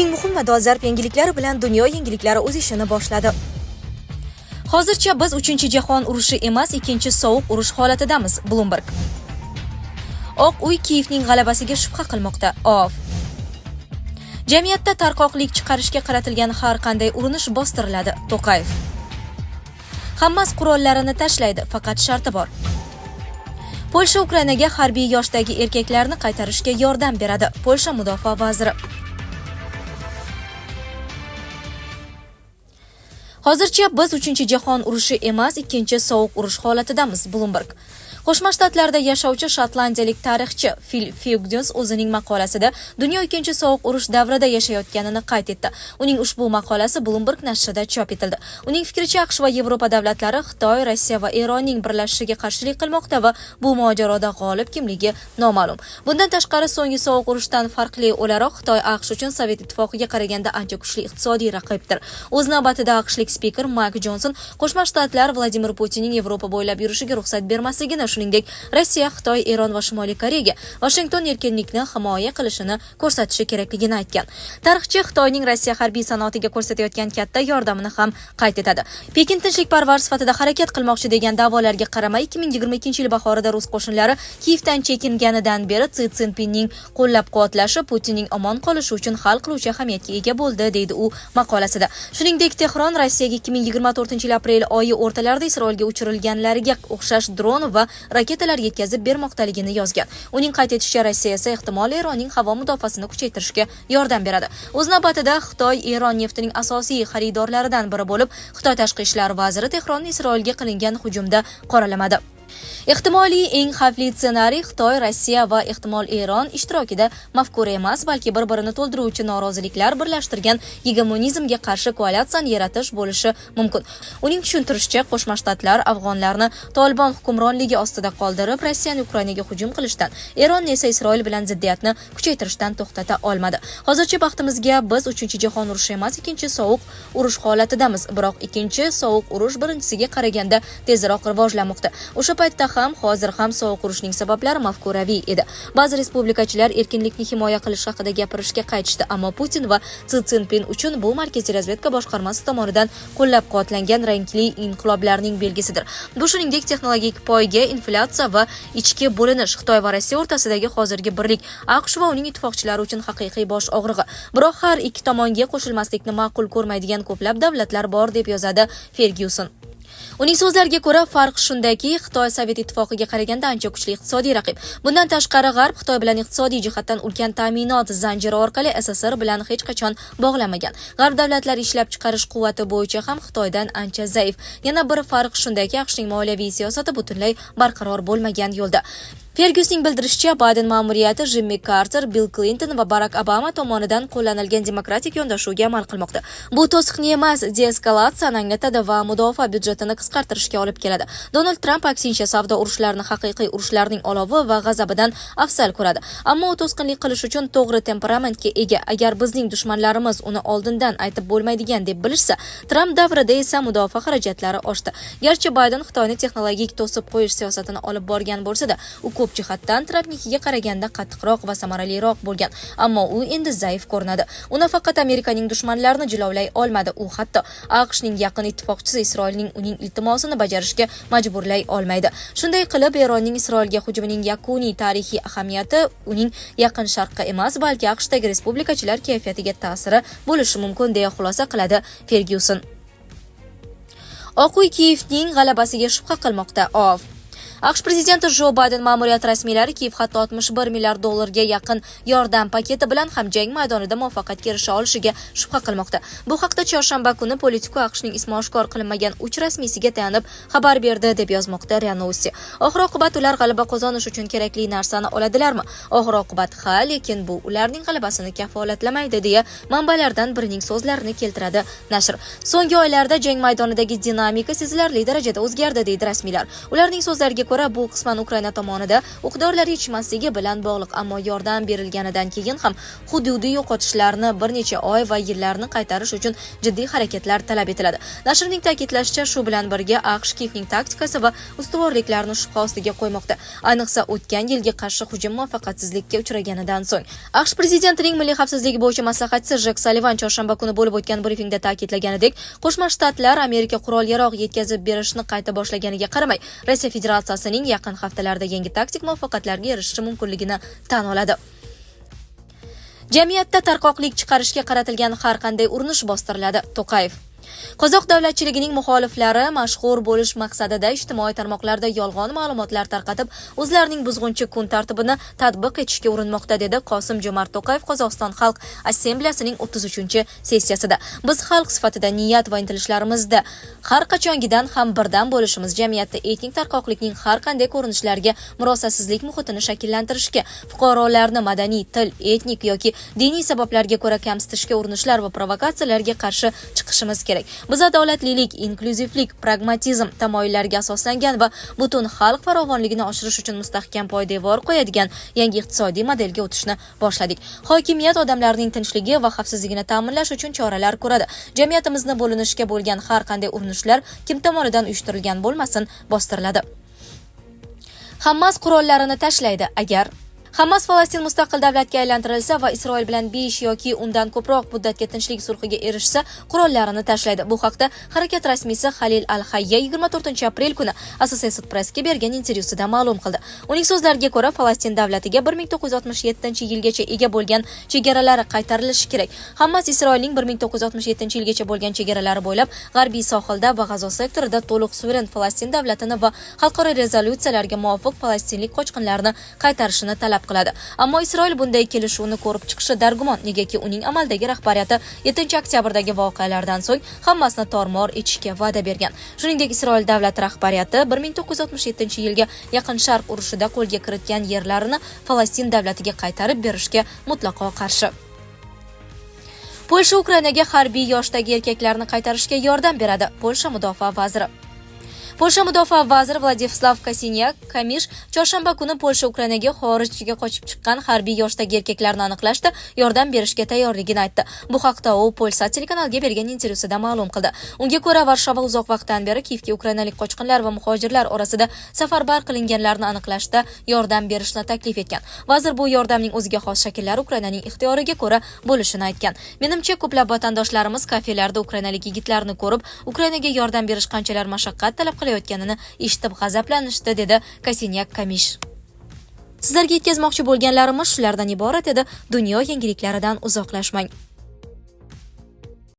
Kunning muhim va dolzarb yangiliklari bilan dunyo yangiliklari o'z ishini boshladi. Hozircha biz 3-jahon urushi emas, 2-chi sovuq urush holatidamiz. Bloomberg. Oq uy Kiyevning g'alabasiga shubha qilmoqda. OAV. Jamiyatda tarqoqlik chiqarishga qaratilgan har qanday urinish bostiriladi. To'qayev. Hamas qurollarini tashlaydi, faqat sharti bor. Polsha Ukrainaga harbiy yoshdagi erkaklarni qaytarishga yordam beradi. Polsha mudofaa vaziri. Hozircha biz 3-jahon urushi emas, 2-chi sovuq urush holatidamiz. Bloomberg. Qo'shma Shtatlarda yashovchi shotlandiyalik tarixchi Fil Fergyuson o'zining maqolasida dunyo 2-chi sovuq urush davrida yashayotganini qayd etdi. Uning ushbu maqolasi Bloomberg nashrida chop etildi. Uning fikricha, AQSh va Yevropa davlatlari Xitoy, Rossiya va Eronning birlashishiga qarshilik qilmoqda va bu mojaroda g'olib kimligi noma'lum. Bundan tashqari, so'nggi sovuq urushdan farqli o'laroq Xitoy AQSh uchun Sovet Ittifoqiga qaraganda ancha kuchli iqtisodiy raqibdir. O'z navbatida AQShlik spiker Mayk Jonson Qo'shma Shtatlar Vladimir Putinning Yevropa bo'ylab yurishiga ruxsat bermasligini, shuningdek, Rossiya, Xitoy, Eron va Shimoliy Koreyaga Vashington erkinlikni himoya qilishini ko'rsatishi kerakligini aytgan. Tarixchi Xitoyning Rossiya harbiy sanoatiga ko'rsatayotgan katta yordamini ham qayd etadi. Pekin tinchlikparvar sifatida harakat qilmoqchi degan da'volarga qaramay, 2022-yil bahorida rus qo'shinlari Kiyevdan chekinganidan beri Si Szinpinning qo'llab-quvvatlashi Putinning omon qolishi uchun hal qiluvchi ahamiyatga ega bo'ldi, deydi u maqolasida. Shuningdek, Tehron Rossiyaga 2024-yil aprel oyi o'rtalarida Isroilga uchirilganlariga o'xshash dron va raketalar yetkazib bermoqdaligini yozgan. Uning qayd etishicha, Rossiya esa ehtimol Eronning havo mudofaasini kuchaytirishga yordam beradi. O'z navbatida Xitoy Eron neftining asosiy xaridorlaridan biri bo'lib, Xitoy tashqi ishlar vaziri Tehronni Isroilga qilingan hujumda qoralamadi. Ehtimoliy eng xavfli ssenariy Xitoy, Rossiya va ehtimol Eron ishtirokida mafkura emas, balki bir-birini to'ldiruvchi noroziliklar birlashtirgan gegemonizmga qarshi koalitsiyani yaratish bo'lishi mumkin. Uning tushuntirishicha, Qo'shma Shtatlar afg'onlarni Tolibon hukmronligi ostida qoldirib, Rossiyani Ukrainaga hujum qilishdan, Eronni esa Isroil bilan ziddiyatni kuchaytirishdan to'xtata olmadi. Hozircha baxtimizga biz 3-jahon urushi emas, 2-chi sovuq urush holatidamiz, biroq 2-chi sovuq urush birinchisiga qaraganda tezroq rivojlanmoqda. O'sha paytda ham, hozir ham sovuq urushning sabablari mafkuraviy edi. Ba'zi respublikachilar erkinlikni himoya qilish haqida gapirishga qaytishdi, ammo Putin va Si Szinpin uchun bu Markaziy razvedka boshqarmasi tomonidan qo'llab-quvvatlangan rangli inqiloblarning belgisidir. Bu shuningdek texnologik poyga, inflyatsiya va ichki bo'linish, Xitoy va Rossiya o'rtasidagi hozirgi birlik AQSh va uning ittifoqchilari uchun haqiqiy bosh og'rig'i. Biroq har ikki tomonga qo'shilmaslikni ma'qul ko'rmaydigan ko'plab davlatlar bor, deb yozadi Fergyuson. Uning so'zlariga ko'ra, farq shundaki, Xitoy Sovet Ittifoqiga qaraganda ancha kuchli iqtisodiy raqib. Bundan tashqari, G'arb Xitoy bilan iqtisodiy jihatdan ulkan ta'minot zanjiri orqali SSR bilan hech qachon bog'lanmagan. G'arb davlatlari ishlab chiqarish quvvati bo'yicha ham Xitoydan ancha zaif. Yana bir farq shundaki, AQShning moliyaviy siyosati butunlay barqaror bo'lmagan yo'lda. Fergyusning bildirishicha, Bayden ma'muriyati Jimmi Karter, Bill Klinton va Barak Obama tomonidan qo'llanilgan demokratik yondashuvga amal qilmoqda. Bu to'siqni emas, deeskalatsiyani anglatadi va mudofaa byudjetini qisqartirishga olib keladi. Donald Tramp aksincha savdo urushlarini haqiqiy urushlarning olovi va g'azabidan afzal ko'radi. Ammo u to'sqinlik qilish uchun to'g'ri temperamentga ega. Agar bizning dushmanlarimiz uni oldindan aytib bo'lmaydigan deb bilishsa, Tramp davrida esa mudofaa xarajatlari oshdi. Garchi Bayden Xitoyni texnologik to'sib qo'yish siyosatini olib borgan bo'lsa-da, u ko'p jihatdan Trampnikiga qaraganda qattiqroq va samaraliroq bo'lgan, ammo u endi zaif ko'rinadi. U nafaqat Amerikaning dushmanlarini jilovlay olmadi, u hatto AQShning yaqin ittifoqchisi Isroilning uning iltimosini bajarishga majburlay olmaydi. Shunday qilib, Eronning Isroilga hujumining yakuniy tarixiy ahamiyati uning Yaqin Sharqqa emas, balki AQShdagi respublikachilar kayfiyatiga ta'siri bo'lishi mumkin, deya xulosa qiladi Fergyuson. Oq uy Kiyevning g'alabasiga shubha qilmoqda. OAV. AQSh prezidenti Jo Bayden ma'muriyati rasmiylari Kiyev hatto 61 milliard dollarga yaqin yordam paketi bilan ham jang maydonida muvaffaqiyatga erisha olishiga shubha qilmoqda. Bu haqda chorshanba kuni Politico AQShning ismi oshkor qilinmagan 3 rasmiysiga tayanib xabar berdi, deb yozmoqda RIA Novosti. Oxir-oqibat ular g'alaba qozonish uchun kerakli narsani oladilarmi? Oxir-oqibat ha, lekin bu ularning g'alabasini kafolatlamaydi, deya manbalardan birining so'zlarini keltiradi nashr. So'nggi oylarda jang maydonidagi dinamika sezilarli darajada o'zgardi, deydi rasmiylar. Ularning so'zlariga ko'ra, bu qisman Ukraina tomonida o'q-dorilar yetishmasligi bilan bog'liq, ammo yordam berilganidan keyin ham hududiy yo'qotishlarni bir necha oy va yillarni qaytarish uchun jiddiy harakatlar talab etiladi. Nashrning ta'kidlashicha, shu bilan birga AQSh Kiyevning taktikasi va ustuvorliklarini shubha ostiga qo'ymoqda. Ayniqsa o'tgan yilgi qarshi hujum muvaffaqiyatsizlikka uchraganidan so'ng. AQSh prezidentining milliy xavfsizlik bo'yicha maslahatchisi Jek Sullivan chorshanba kuni bo'lib o'tgan brifingda ta'kidlaganidek, Qo'shma Shtatlar Amerika qurol-yarog' yetkazib berishni qayta boshlaganiga qaramay, Rossiya Federatsiyasining yaqin haftalarda yangi taktik muvaffaqiyatlarga erishishi mumkinligini tan oladi. Jamiyatda tarqoqlik chiqarishga qaratilgan har qanday urinish bostiriladi – To'qayev. Qozoq davlatchiligining muxoliflari mashhur bo'lish maqsadida ijtimoiy tarmoqlarda yolg'on ma'lumotlar tarqatib, o'zlarining buzg'unchi kun tartibini tatbiq etishga urinmoqda, dedi Qosim Jo'mart To'qayev Qozog'iston Xalq Assambleyasining 33-sessiyasida. Biz xalq sifatida niyat va intilishlarimizda har qachongidan ham birdam bo'lishimiz, jamiyatda etnik tarqoqlikning har qanday ko'rinishlariga murosasizlik muhitini shakllantirishga, fuqarolarni madaniy, til, etnik yoki diniy sabablarga ko'ra kamsitishga urinishlar va provokatsiyalarga qarshi chiqishimiz kerak. Biz adolatlilik, inklyuzivlik, pragmatizm tamoyillariga asoslangan va butun xalq farovonligini oshirish uchun mustahkam poydevor qo'yadigan yangi iqtisodiy modelga o'tishni boshladik. Hokimiyat odamlarning tinchligi va xavfsizligini ta'minlash uchun choralar ko'radi. Jamiyatimizni bo'linishga bo'lgan har qanday urinishlar kim tomonidan uyushtirilgan bo'lmasin, bostiriladi. Hamas qurollarini tashlaydi agar Hamas Falastin mustaqil davlatga aylantirilsa va Isroil bilan 5 yoki undan ko'proq muddatga tinchlik sulhiga erishsa, qurollarini tashlaydi. Bu haqda harakat rasmiysi Halil Al-Hayya 24 aprel kuni Associated Pressga bergan intervyusida ma'lum qildi. Uning so'zlariga ko'ra, Falastin davlatiga 1967-yilgacha ega bo'lgan chegaralari qaytarilishi kerak. Hamas Isroilning 1967-yilgacha bo'lgan chegaralari bo'ylab g'arbiy sohilda va G'azo sektorida to'liq suveren Falastin davlatini va xalqaro rezolyutsiyalarga muvofiq falastinlik qochqinlarni qaytarishini talab qiladi. Ammo Isroil bunday kelishuvni ko'rib chiqishi dargumon, negaki uning amaldagi rahbariyati 7 oktyabrdagi voqealardan so'ng hammasini tormor etishga va'da bergan. Shuningdek, Isroil davlat rahbariyati 1967-yilga Yaqin Sharq urushida qo'lga kiritgan yerlarini Falastin davlatiga qaytarib berishga mutlaqo qarshi. Polsha Ukrainaga harbiy yoshdagi erkaklarni qaytarishga yordam beradi. Polsha mudofaa vaziri. Polsha mudofaa vaziri Vladislav Kosiniak-Kamish chorshanba kuni Polsha Ukrainaga xorijga qochib chiqqan harbiy yoshdagi erkaklarni aniqlashda yordam berishga tayyorligini aytdi. Bu haqda u Polsat telekanaliga bergan intervyusida ma'lum qildi. Unga ko'ra, Varshava uzoq vaqtdan beri Kiyevga ukrainalik qochqinlar va muhojirlar orasida safarbar qilinganlarni aniqlashda yordam berishni taklif etgan. Vazir bu yordamning o'ziga xos shakllari Ukrainaning ixtiyoriga ko'ra bo'lishini aytgan. Menimcha, ko'plab vatandoshlarimiz kafelarda ukrainalik yigitlarni ko'rib, Ukrainaga yordam berish qanchalar mashaqqat talab qilayotganini eshitib g'azablanishdi, dedi Kosiniak-Kamish. Sizlarga yetkazmoqchi bo'lganlarimiz shulardan iborat edi. Dunyo yangiliklaridan uzoqlashmang.